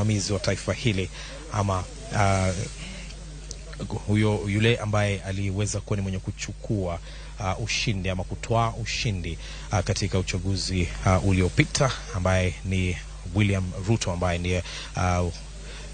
msimamizi wa taifa hili ama huyo yule ambaye aliweza kuwa ni mwenye kuchukua ushindi ama kutoa ushindi katika uchaguzi uliopita, ambaye ni William Ruto, ambaye ndiye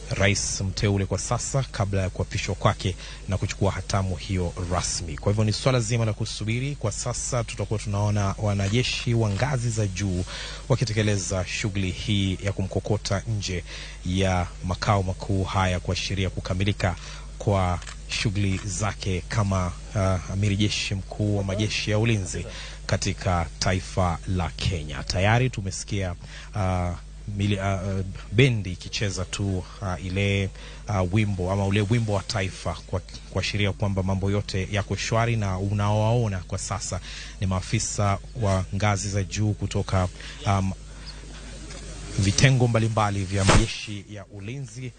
rais mteule kwa sasa kabla ya kuapishwa kwake na kuchukua hatamu hiyo rasmi. Kwa hivyo ni swala zima la kusubiri. Kwa sasa tutakuwa tunaona wanajeshi wa ngazi za juu wakitekeleza shughuli hii ya kumkokota nje ya makao makuu haya kuashiria kukamilika kwa shughuli zake kama amiri jeshi mkuu wa majeshi ya ulinzi katika taifa la Kenya. Tayari tumesikia bendi ikicheza tu ile wimbo ama ule wimbo wa taifa kuashiria kwamba mambo yote yako shwari, na unaowaona kwa sasa ni maafisa wa ngazi za juu kutoka vitengo mbalimbali vya majeshi ya ulinzi,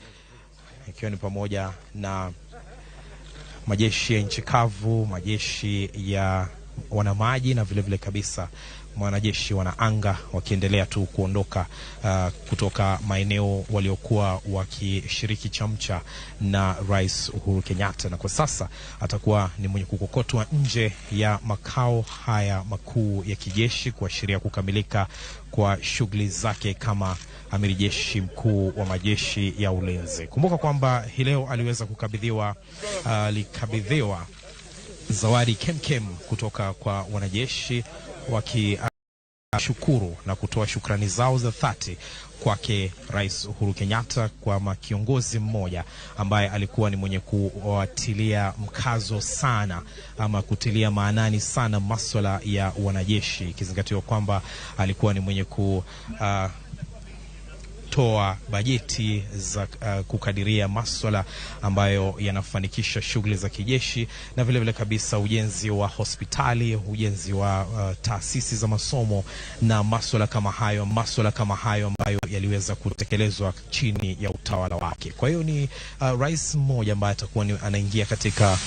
ikiwa ni pamoja na majeshi ya nchi kavu, majeshi ya wanamaji na vile vile kabisa wanajeshi wanaanga, wakiendelea tu kuondoka kutoka maeneo waliokuwa wakishiriki chamcha na Rais Uhuru Kenyatta. Na kwa sasa atakuwa ni mwenye kukokotwa nje ya makao haya makuu ya kijeshi kuashiria kukamilika kwa shughuli zake kama amiri jeshi mkuu wa majeshi ya ulinzi. Kumbuka kwamba hii leo aliweza kukabidhiwa alikabidhiwa zawadi kemkem kutoka kwa wanajeshi wakishukuru na kutoa shukrani zao za dhati kwake Rais Uhuru Kenyatta kwa kiongozi mmoja ambaye alikuwa ni mwenye kuwatilia mkazo sana ama kutilia maanani sana masuala ya wanajeshi, ikizingatiwa kwamba alikuwa ni mwenye ku toa bajeti za kukadiria masuala ambayo yanafanikisha shughuli za kijeshi na vile vile kabisa ujenzi wa hospitali, ujenzi wa taasisi za masomo na masuala kama hayo ambayo yaliweza kutekelezwa chini ya utawala wake. Kwa hiyo ni rais mmoja ambaye atakuwa anaingia katika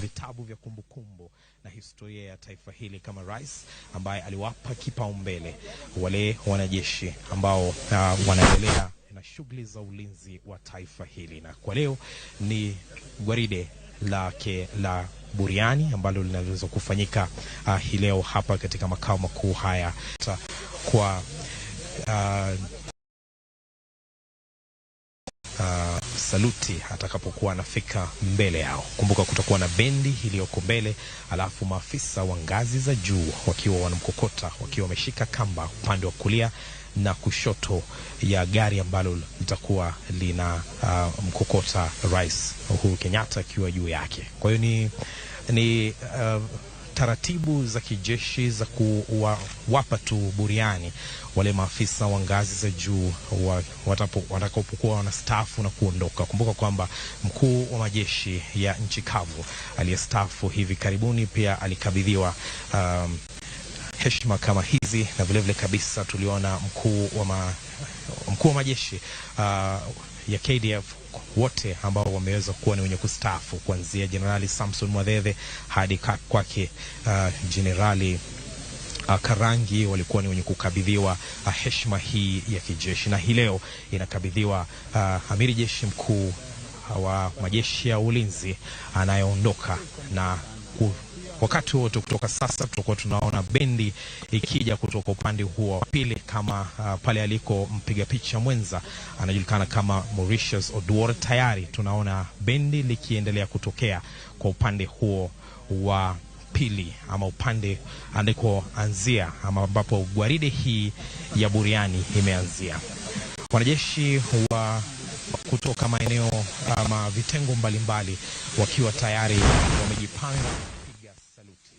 vitabu vya kumbukumbu na historia ya taifa hili kama rais ambaye aliwapa kipaumbele wale wanajeshi ambao wanaendelea na shughuli za ulinzi wa taifa hili. Na kwa leo ni gwaride lake la buriani ambalo linaweza kufanyika hii leo hapa katika makao makuu haya kwa saluti atakapokuwa anafika mbele yao. Kumbuka kutakuwa na bendi iliyoko mbele, alafu maafisa wa ngazi za juu wakiwa wanamkokota wakiwa wameshika kamba upande wa kulia na kushoto ya gari ambalo litakuwa lina mkokota Rais Uhuru Kenyatta akiwa juu yake. Kwa hiyo ni taratibu za kijeshi za kuwapa tu buriani wale maafisa wa ngazi za juu watakapokuwa wanastaafu na kuondoka. Kumbuka kwamba mkuu wa majeshi ya nchi kavu aliyestaafu hivi karibuni pia alikabidhiwa heshima kama hizi, na vile vile kabisa tuliona mkuu wa majeshi ya KDF wote ambao wameweza kuwa ni wenye kustaafu kuanzia Jenerali Samson Mwadhethe hadi kwake Jenerali Karangi walikuwa ni wenye kukabidhiwa heshima hii ya kijeshi. Na hii leo inakabidhiwa amiri jeshi mkuu wa majeshi ya ulinzi anayeondoka, na wakati wote kutoka sasa tutakuwa tunaona bendi ikija kutoka upande huo wa pili, kama pale aliko mpiga picha mwenza anajulikana kama Mauritius Oduor. Tayari tunaona bendi likiendelea kutokea kwa upande huo wa pili ama upande andikoanzia ama ambapo gwaride hii ya buriani imeanzia. Wanajeshi wa kutoka maeneo ama vitengo mbalimbali wakiwa tayari wamejipanga kupiga saluti.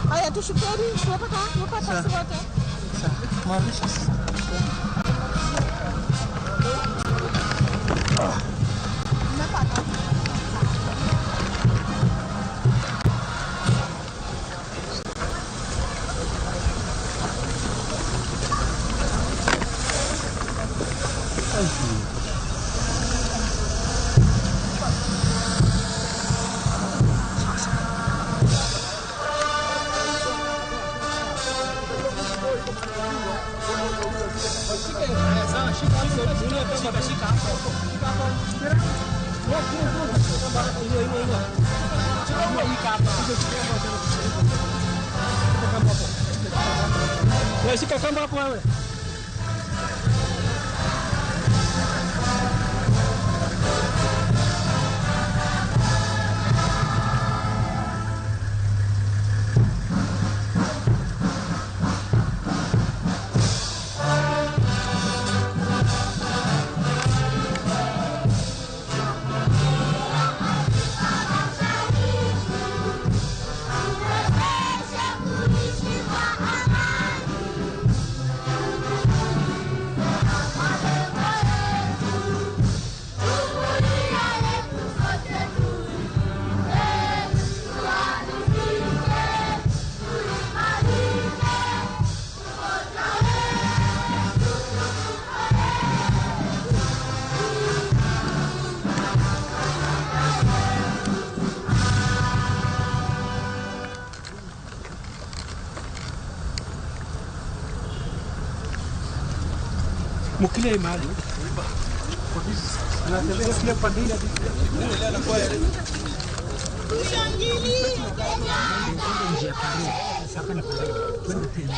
Haya, tushukuru tumepata wote. Shika kamba hapo wewe. Mukile mahali. Anatembea kile pande ile. Tushangilie. Njia pale. Sasa na pale. Twende tena.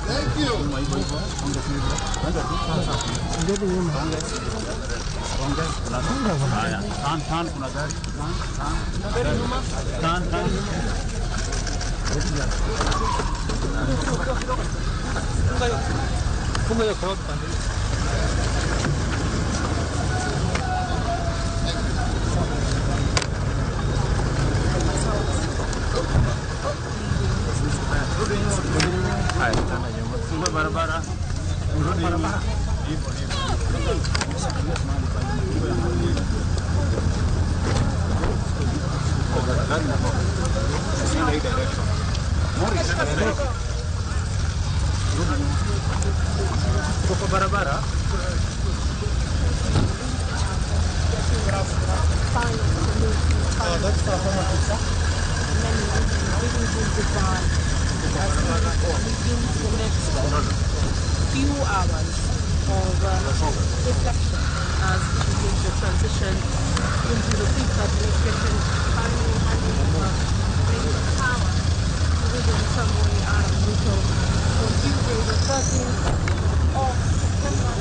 Thank you. Funga hiyo crowd pande. Funga barabara. Barabara. Kwa barabara. Few hours of reflection as we begin to transition into the fifth administration, finally handing over reign of power to William Samoei Arap Ruto on Tuesday, the 13th of September.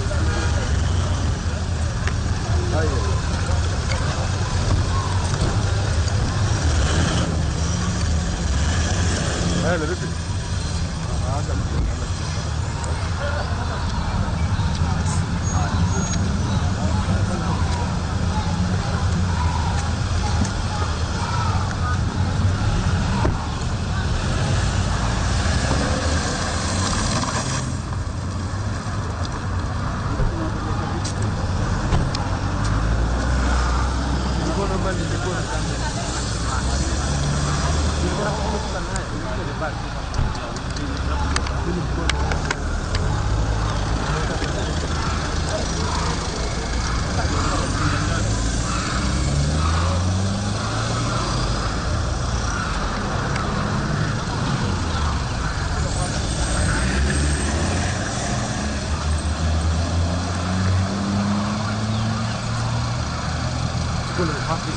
Kule wapi?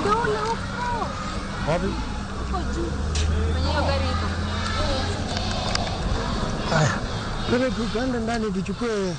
Ndio huko. Wapi? Huko juu. Kwenye hiyo gari iko. Haya. Twende tukaende ndani tuchukue.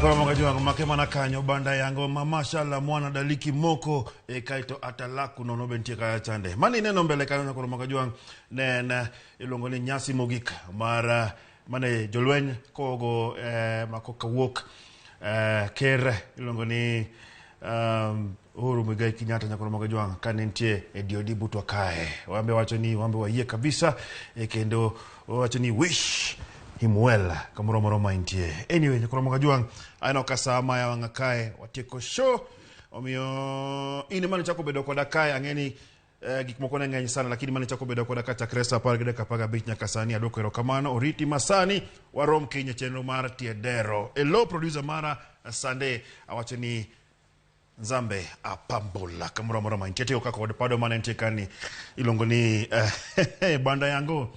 Koro make mana kanyo banda yango mashallah mwana daliki moko e kaito atalaku nono bentie kaya chande mani neno mbele kanyo koro makajuang ne iluongo ni nyasi mogik mar mane jolweny kogo makoka wuok ker iluongo ni Uhuru Muigai Kenyatta nyakoro makajuang kane nitie e DOD butwa kae wambe wacho ni wambe wayie kabisa kendo wacho ni wish him well kamoro moro maintie. Anyway, nyakoro makajuang aneno ka saa maya wang'a kae watieko show omiyo in mane chako bedo koda kae ang'eni gik moko ne ng'eny sana lakini mane chako bedo koda ka chakre saa 10:15 nyaka sani adwoko erokamano oriti masani warom kiny e chenro mar Tiedero. Elo producer mara Sunday awacho ni Nzambe apambola kamoro amora ma intie. Tiyo kaka kod pado mane nitie kani iluongo ni banda yango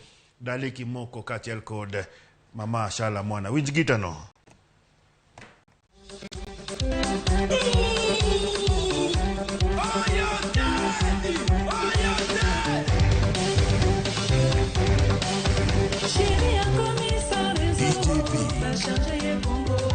Dali Kimoko kaachiel kod Mama Shala Mwana. Winj gitano. Chérie, a commis sa raison, va changer Congo.